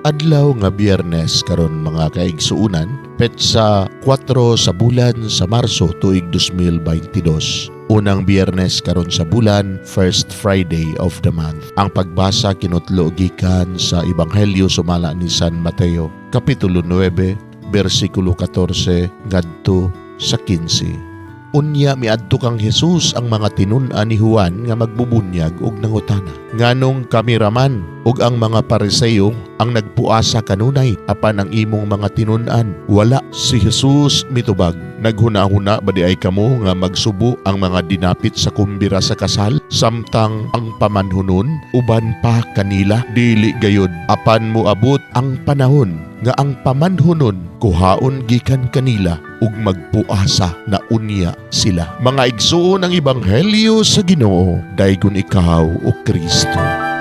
Adlaw nga Biyernes karon, mga kaigsuonan, petsa 4 sa bulan sa Marso, tuig 2022. Unang Biyernes karon sa bulan, first Friday of the month. Ang pagbasa kinutlo gikan sa Ebanghelyo sumala ni San Mateo, kapitulo 9, bersikulo 14 ngadto sa 15. Unya miadto kang Jesus ang mga tinun-an ni Juan nga magbubunyag og nangutana, "Nganong kami raman ug ang mga Pariseo ang nagpuasa kanunay, apan ang imong mga tinun-an wala?" Si Jesus mitubag, "Naghuna-huna ba diay kamo nga magsubo ang mga dinapit sa kumbira sa kasal samtang ang pamanhunon uban pa kanila? Dili gayud, apan moabot ang panahon nga ang pamanhunon kuhaon gikan kanila ug magpuasa na unya sila." Mga igsuon, ang ebanghelyo sa Ginoo. Daygon ikaw, o Kristo.